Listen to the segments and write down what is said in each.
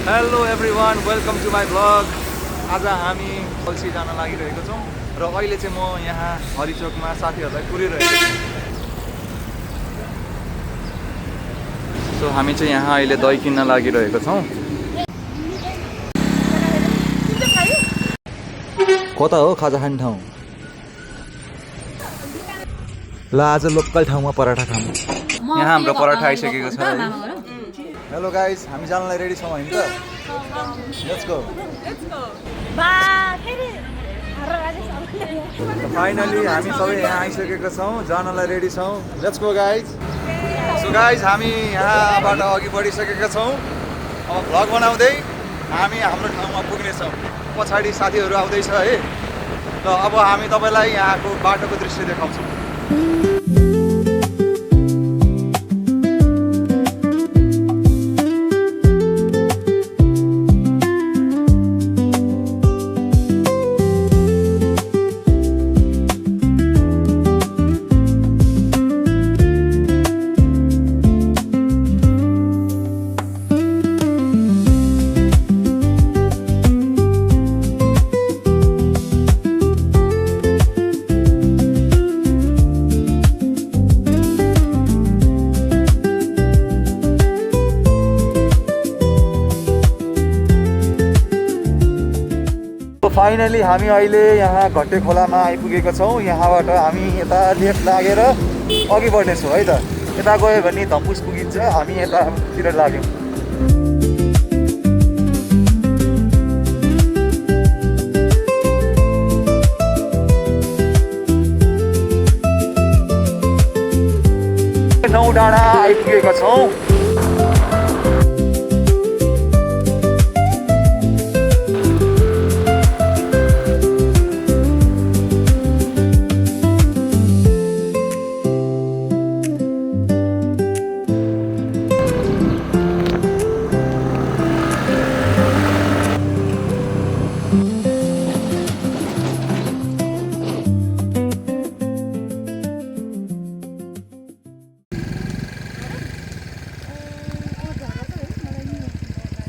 Hello everyone, welcome to my blog. आज हामी कल्सी जान लागिरहेको छौँ र अहिले चाहिँ म यहाँ हरिचोकमा साथीहरूलाई कुरिरहेको छु। सो हामी चाहिँ यहाँ अहिले दही किन्न लागिरहेको छौँ। कता हो खाजा खाने ठाउँ? ल आज लोकल ठाउँमा पराठा खाऊँ। यहाँ हाम्रो पराठा आइसकेको छ। हेलो गाइस, हामी जानलाई रेडी छौँ होइन त? Let's go. फाइनली हामी सबै यहाँ आइसकेका छौँ, जानलाई रेडी छौँ। Let's go guys. So guys, हामी यहाँबाट अघि बढिसकेका छौँ। अब भ्लग बनाउँदै हामी हाम्रो ठाउँमा पुग्नेछौँ। पछाडि साथीहरू आउँदैछ है। र अब हामी तपाईँलाई यहाँको बाटोको दृश्य देखाउँछौँ। फाइनली हामी अहिले यहाँ घट्टे खोलामा आइपुगेको छौँ। यहाँबाट हामी यता लेफ्ट लागेर अघि बढ्नेछौँ है त। यता गयो भने धम्पुस पुगिन्छ, हामी यतातिर लाग्यौँ। नौ डाँडा आइपुगेका छौँ।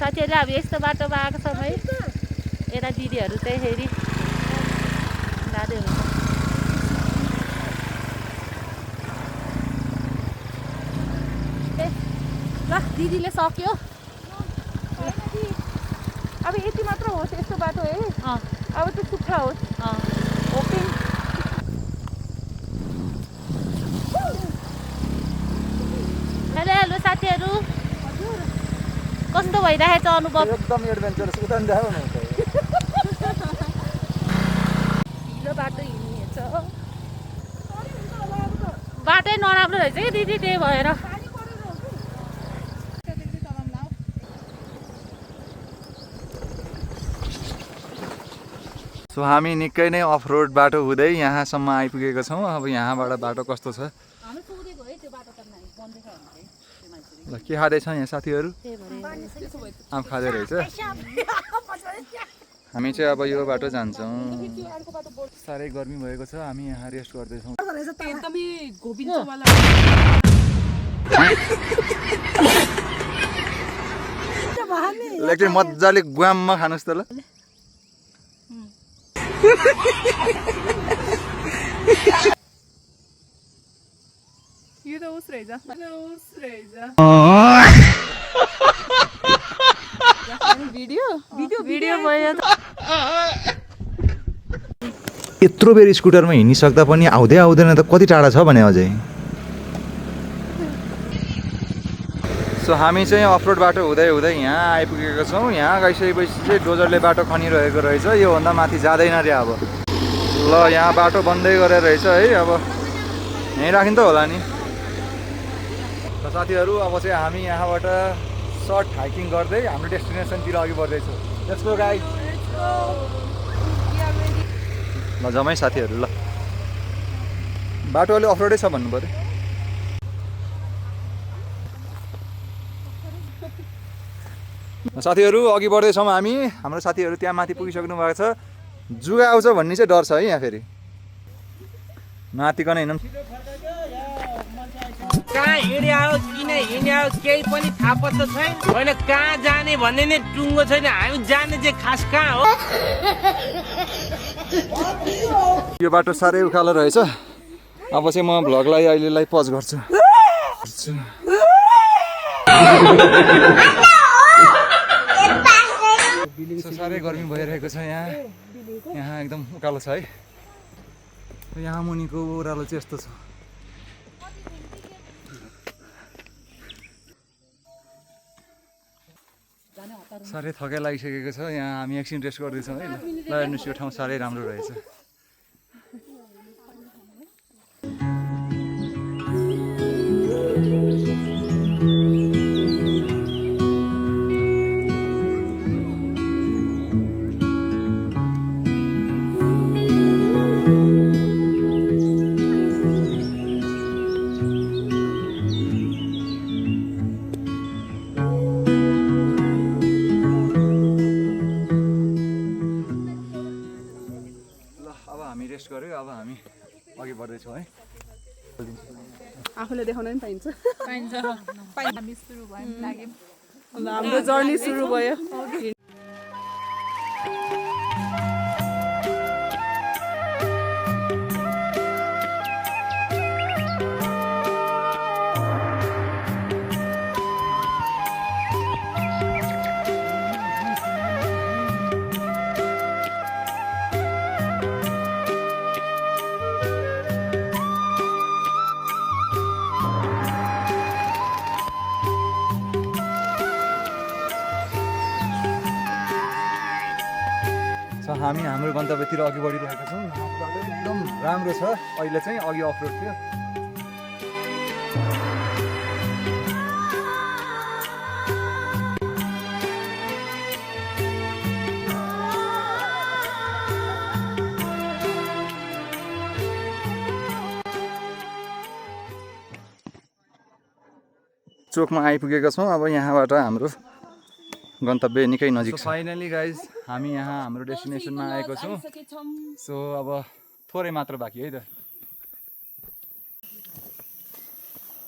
साथीहरूले अब यस्तो बाटोमा आएको छौँ है। यता दिदीहरू चाहिँ फेरि लाँदै हुन्छ। ल दिदीले सक्यो। अब यति मात्र होस् यस्तो बाटो है। अब त्यो सुक्खा होस्। होपिङ हेलो हेलो साथीहरू, कस्तो भइरहेछ अनुभव? एकदम एडभेन्चरस। उता नि देखाउ न। ढिलो बाटो हिँड्नेछ। बाटै नराम्रो रहेछ कि दिदी, त्यही भएर। सो हामी निकै नै अफ रोड बाटो हुँदै यहाँसम्म आइपुगेको छौँ। अब यहाँबाट बाटो कस्तो छ? ल के खाँदैछ यहाँ साथीहरू? आम खाँदै रहेछ। हामी चाहिँ अब यो बाटो जान्छौँ। साह्रै गर्मी भएको छ, हामी यहाँ रेस्ट गर्दैछौँ। एकचोटि मजाले गुवाममा खानुहोस् त ल। यो त उस रहेछ। भिडियो भयो। यत्रो बेर स्कुटरमा हिँडिसक्दा पनि आउँदै आउँदैन त, कति टाढा छ भने अझै। सो हामी चाहिँ अफरोड बाटो हुँदै हुँदै यहाँ आइपुगेको छौँ। यहाँ गइसकेपछि चाहिँ डोजरले बाटो खनिरहेको रहेछ। योभन्दा माथि जाँदैन रे अब। ल यहाँ बाटो बन्दै गरेर रहेछ है। अब यहीँ राखिन्छ होला नि। र साथीहरू, अब चाहिँ हामी यहाँबाट सर्ट हाइकिङ गर्दै हाम्रो डेस्टिनेसनतिर अघि बढ्दैछौँ। Let's go guys. ल जम्मै साथीहरू, ल बाटो अलि अफरोडै छ भन्नु पऱ्यो। साथीहरू अघि बढ्दैछौँ हामी। हाम्रो साथीहरू त्यहाँ माथि पुगिसक्नु भएको छ। जुगा आउँछ भन्ने चाहिँ डर छ है यहाँ फेरि। माथिकन हिँडौँ। कहाँ हिँड्या हो किन हिँड्या हो केही पनि थाहा पत्ता छैन होइन कहाँ जाने भन्ने नै टुङ्गो छैन हामी जाने चाहिँ खास कहाँ हो यो बाटो साह्रै उकालो रहेछ अब चाहिँ म भ्लगलाई अहिलेलाई पज गर्छु साह्रै गर्मी भइरहेको छ यहाँ एकदम उकालो छ है यहाँ मुनिको ओह्रालो चाहिँ यस्तो छ साह्रै थकाइ लागिसकेको छ यहाँ हामी एकछिन रेस्ट गर्दैछौँ है ल हेर्नुहोस् यो ठाउँ साह्रै राम्रो रहेछ गऱ्यो अब हामी अघि बढ्दैछौँ है आफूले देखाउन पनि पाइन्छ हामी सुरु भयो लाग्यो हाम्रो जर्नी सुरु भयो हामी हाम्रो गन्तव्यतिर अघि बढिरहेका छौँ एकदम राम्रो छ अहिले चाहिँ अघि अफरोड थियो चोकमा आइपुगेका छौँ अब यहाँबाट हाम्रो गन्तव्य निकै नजिक छ फाइनली गाइज हामी यहाँ हाम्रो डेस्टिनेसनमा आएको छौँ सो अब थोरै मात्र बाँकी है त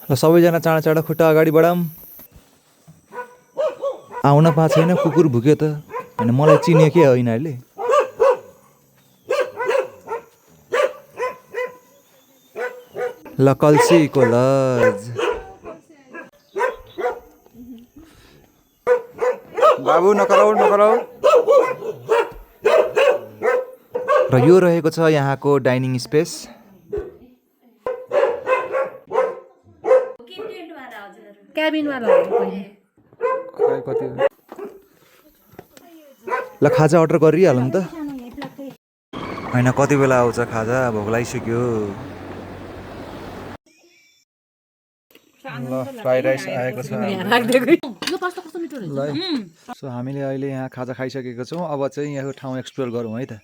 ल सबैजना चाँडा चाँडा खुट्टा अगाडि बढाऊँ आउन पाएको छैन कुकुर भुक्यो त होइन मलाई चिन्यो के हो यिनीहरूले ल कल्सीको लज बाबु नकराउ नकराउ र यो रहेको छ यहाँको डाइनिङ स्पेस क्याबिनवाला कति ल खाजा अर्डर गरिहालौँ त होइन कति बेला आउँछ खाजा भोक लागिसक्यो ल फ्राइड राइस आएको छ सो हामीले अहिले यहाँ खाजा खाइसकेको छौँ अब चाहिँ यहाँको ठाउँ एक्सप्लोर गरौँ है त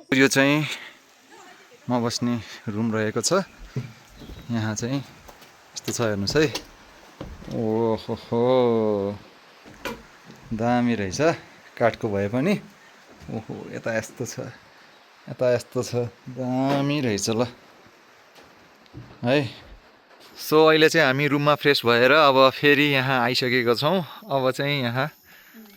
यो चाहिँ म बस्ने रुम रहेको छ यहाँ चाहिँ यस्तो छ हेर्नुहोस् है ओहो दामी रहेछ काठको भए पनि ओहो यता यस्तो छ यता यस्तो छ दामी रहेछ ल है सो अहिले चाहिँ हामी रुममा फ्रेस भएर अब फेरि यहाँ आइसकेको छौँ अब चाहिँ यहाँ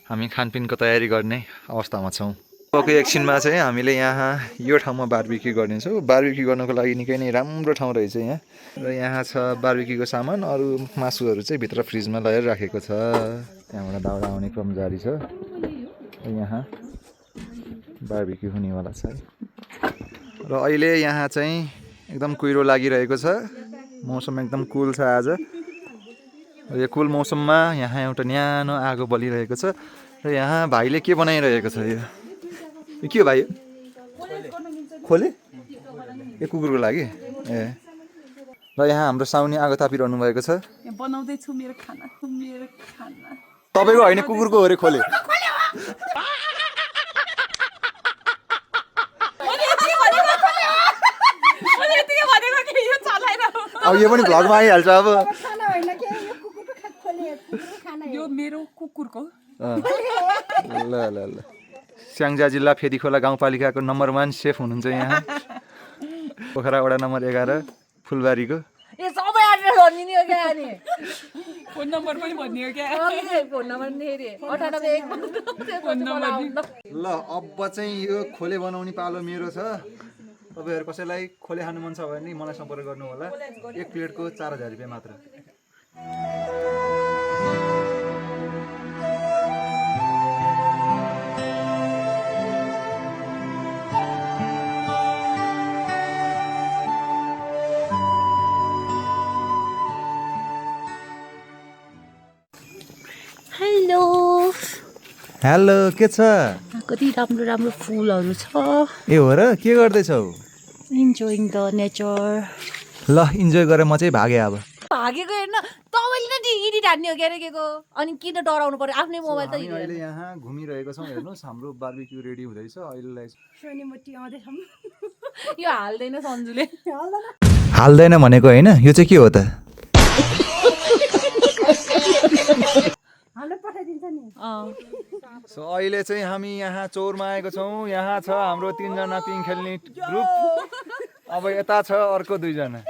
हामी खानपिनको तयारी गर्ने अवस्थामा छौँ अब एकछिनमा चाहिँ हामीले यहाँ यो ठाउँमा बारबिक्यू गर्नेछौँ बारबिक्यू गर्नको लागि निकै नै राम्रो ठाउँ रहेछ यहाँ र यहाँ छ बारबिक्यूको सामान अरू मासुहरू चाहिँ भित्र फ्रिजमा लगेर राखेको छ त्यहाँबाट दाउरा आउने क्रम जारी छ यहाँ बारबिक्यू हुनेवाला छ र अहिले यहाँ चाहिँ एकदम कुहिरो लागिरहेको छ मौसम एकदम कुल छ आज यो कुल मौसममा यहाँ एउटा न्यानो आगो बलिरहेको छ र यहाँ भाइले के बनाइरहेको छ यो के हो भाइ खोले ए कुकुरको लागि ए र यहाँ हाम्रो साउनी आगो तापिरहनु भएको छ बनाउँदैछु मेरो खाना तपाईँको होइन कुकुरको हो रे खोले अब यो पनि भ्लगमा आइहाल्छ अब यो मेरो कुकुरको ल ल ल स्याङ्जा जिल्ला फेदीखोला गाउँपालिकाको नम्बर 1 सेफ हुनुहुन्छ यहाँ पोखरा वडा नम्बर 11 फुलबारीको सबै एड्रेस भनिदिने हो क्या अनि फोन नम्बर पनि भन्ने हो क्या फोन नम्बर नि हेरे 98 ल अब चाहिँ यो खोले बनाउने पालो मेरो छ तपाईँहरू कसैलाई खोले खानु मन छ भने मलाई सम्पर्क गर्नु होला एक प्लेटको 4000 रुपियाँ मात्र हेलो हेलो के छ कति राम्रो राम्रो फुलहरू छ ए हो र के गर्दैछौ इन्जोइङ द नेचर ल इन्जोय गरेर म चाहिँ भागेँ अब भागेको हेर्न तपाईँले नै एडिट हान्ने हो क्या के अनि किन डराउनु पर्यो आफ्नै मोबाइल त हामी अहिले यहाँ घुमिरहेको छौँ हेर्नुहोस् हाम्रो बार्बिक्यू रेडी हुँदैछ अहिलेलाई यो हाल्दैन सन्जुले हाल्दैन भनेको होइन यो चाहिँ के हो त सो अहिले चाहिँ हामी यहाँ चौरमा आएको छौँ यहाँ छ हाम्रो 3 जना पिङ खेल्ने ग्रुप अब यता छ अर्को 2 जना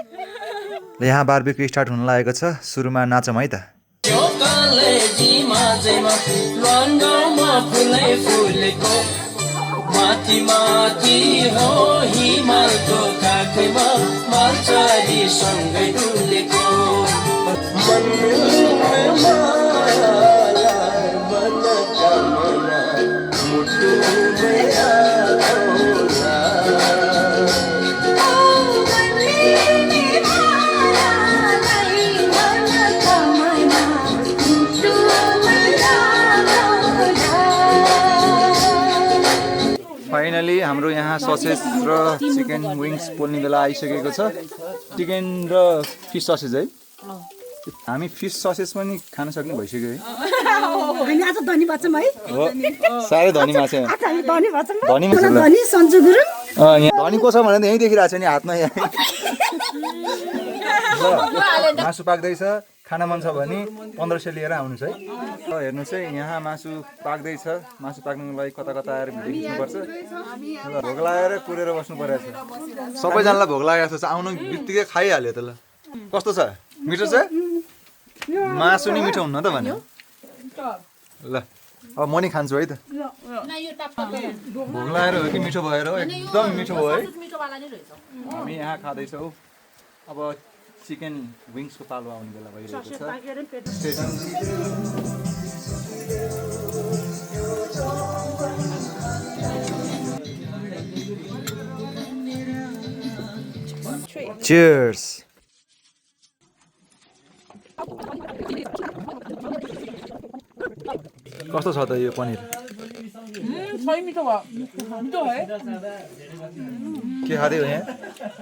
यहाँ बार्बिक्यू स्टार्ट हुन लागेको छ सुरुमा नाचौँ है त माथि माथि हो हिमालको काखैमा मालचारी सँगै डुलेको फाइनली हाम्रो यहाँ ससेज र चिकन विङ्स पोल्ने बेला आइसकेको छ चिकन र फिस ससेज है हामी फिस ससेज पनि खान सक्ने भइसक्यो है साह्रै धनी माछा धनी को छ भने यहीँ देखिरहेको छ नि हातमा यहाँ मासु पाक्दैछ खाना मन छ भने 1500 लिएर आउनुहोस् है हेर्नुहोस् है यहाँ मासु पाक्दैछ मासु पाक्नुको लागि कता कता आएर भिडियो खिच्नुपर्छ भोक लागेर कुरेर बस्नु परेको छ सबैजनालाई भोक लागेको छ आउनु बित्तिकै खाइहाल्यो त ल कस्तो छ मिठो छ मासु नि मिठो हुन्न त भन्यो ल अब म नि खान्छु है त भोक लागेर हो कि मिठो भएर हो एकदम मिठो भयो है हामी यहाँ खाँदैछौँ अब चिकन विङ्सको पालो आउने बेला भइरहेको छ Cheers. कस्तो छ त यो पनिर मिठो भयो मिठो है के खाँदै हो यहाँ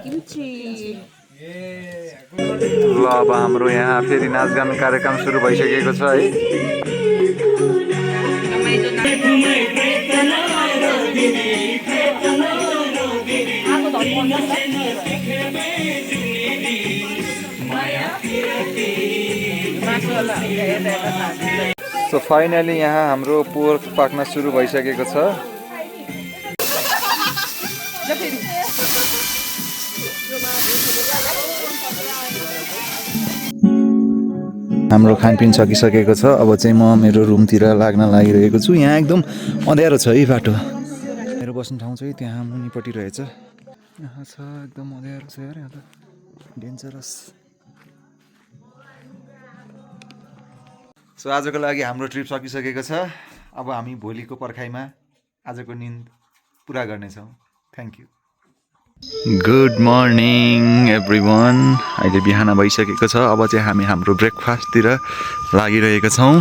किम्ची ल अब हाम्रो यहाँ फेरि नाचगान कार्यक्रम सुरु भइसकेको छ है सो फाइनली यहाँ हाम्रो पोर्क पाक्न सुरु भइसकेको छ हाम्रो खानपिन सकिसकेको छ अब चाहिँ म मेरो रुमतिर लाग्न लागिरहेको छु यहाँ एकदम अँध्यारो छ है बाटो मेरो बस्ने ठाउँ चाहिँ त्यहाँ मुनिपट्टि रहेछ यहाँ छ एकदम अँध्यारो छ यार यहाँ त डेन्जरस सो आजको लागि हाम्रो ट्रिप सकिसकेको छ अब हामी भोलिको पर्खाइमा आजको निन्द पुरा गर्नेछौँ thank you good morning everyone अहिले बिहान भइसकेको छ अब चाहिँ हामी हाम्रो ब्रेकफास्टतिर लागिरहेका छौँ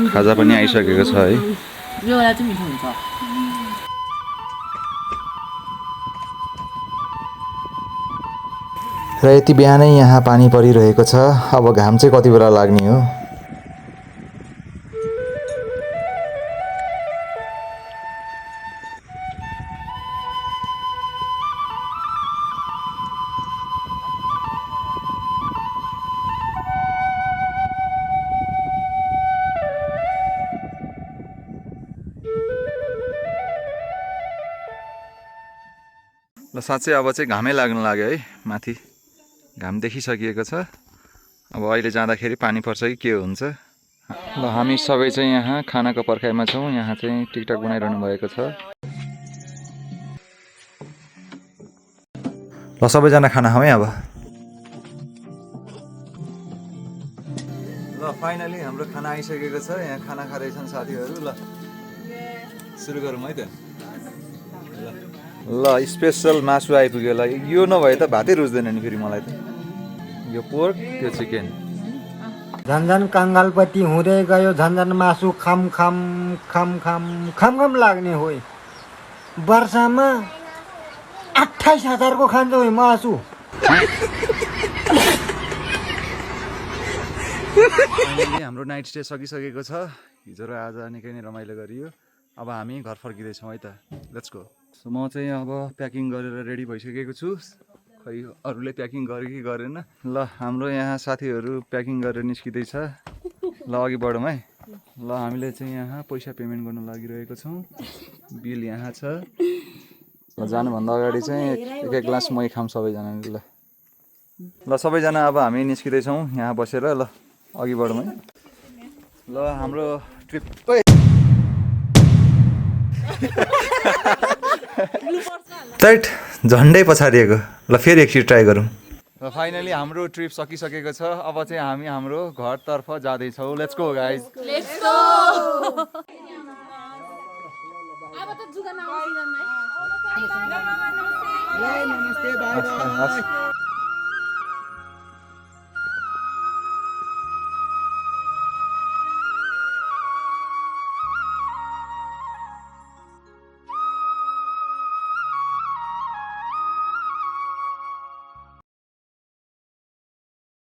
खाजा पनि आइसकेको छ है यो वाला चाहिँ मिठो हुन्छ र यति बिहानै यहाँ पानी परिरहेको छ अब घाम चाहिँ कति बेला लाग्ने हो ल साँच्चै अब चाहिँ घामै लाग्न लाग्यो है माथि घाम देखिसकिएको छ अब अहिले जाँदाखेरि पानी पर्छ कि के हुन्छ ल हामी सबै चाहिँ यहाँ खानाको पर्खाइमा छौँ यहाँ चाहिँ टिकटक बनाइरहनु भएको छ ल सबैजना खाना खाउँ है अब ल फाइनली हाम्रो खाना आइसकेको छ यहाँ खाना खाँदैछन् साथीहरू ल सुरु गरौँ है त ल स्पेसल मासु आइपुग्यो ल यो नभए त भातै रुच्दैन नि फेरि मलाई त यो पोर्क त्यो चिकन झन्झन कङ्गालपट्टि हुँदै गयो झन्झन मासु खम खम खम खम खम खम लाग्ने हो वर्षमा 28,000 को खान्छ हो मासु हाम्रो नाइट स्टे सकिसकेको छ हिजो र आज निकै नै रमाइलो गरियो अब हामी घर फर्किँदैछौँ है त लेट्स गो सो म चाहिँ अब प्याकिङ गरेर रेडी भइसकेको छु खै अरूले प्याकिङ गरे कि गरेन ल हाम्रो यहाँ साथीहरू प्याकिङ गरेर निस्किँदैछ ल अघि बढौँ है ल हामीले चाहिँ यहाँ पैसा पेमेन्ट गर्न लागिरहेको छौँ बिल यहाँ छ ल जानुभन्दा अगाडि चाहिँ एक एक ग्लास मही खाऊँ सबैजनाले ल सबैजना अब हामी निस्किँदैछौँ यहाँ बसेर ल अघि बढौँ है ल हाम्रो ट्रिप टाइट झन्डै पछाडिएको ल फेरि एकचोटि ट्राई गरौँ र फाइनली हाम्रो ट्रिप सकिसकेको छ अब चाहिँ हामी हाम्रो घरतर्फ जाँदैछौँ let's go guys let's go अब त जुगा नआउँछ